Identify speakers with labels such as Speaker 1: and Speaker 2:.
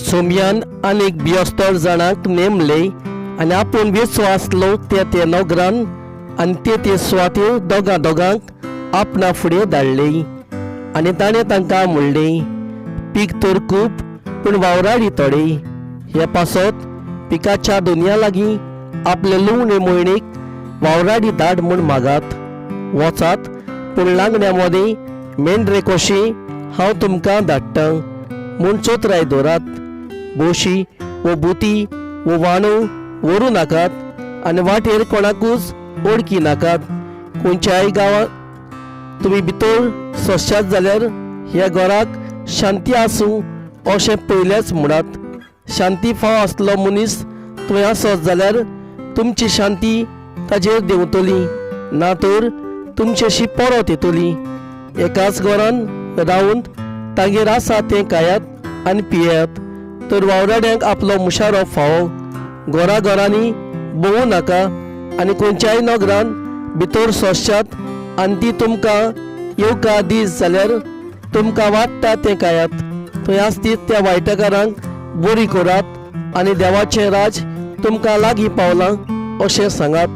Speaker 1: सोमयान आनीक बियोस्तोर जाणांक नेमले आनी आपूण वेचो आसलो त्या ते नगरान आनी ते ते सुवातेर दोगां दोगांक आपणा फुडें धाडले आनी ताणें तांकां म्हणलें, पीक तर खूब पूण वावराडी थोडे. हे पासत पिकाच्या दुनिया लागीं आपले लुवणे मोयणेक वावराडी धाड म्हूण मागात. वचात, पूण लागण्या मदीं मेंढरे कशी हांव तुमकां धाडटां म्हूण चोत्राय दवरात. बोशी वो बुती वो वाणू व्हरूं नाकात आनी वाटेर कोणाकूच ओळखी नाकात. खंयच्याय गांवांत तुमी भितर सोंसशात जाल्यार ह्या घराक शांती आसूं अशें पयलेंच म्हणात. शांती फाव आसलो मनीस थंय आसत जाल्यार तुमची शांती ताजेर देंवतली, ना तर तुमच्याशी परत येतली. एकाच घरान रावन तांगेर आसा तें खायात आनी पियात, तर वावराड्यांक आपलो मुशारो फावो. घरा घरांनी भोंवूं नाका आनी खंयच्याय नगरान भितर सोंसशात आनी ती तुमकां येवकार दीस जाल्यार तुमकां वाडटा तें खायात. थंय आसतीत त्या वायटकारांक बरी करात आनी देवाचें राज तुमकां लागीं पावलां अशें सांगात.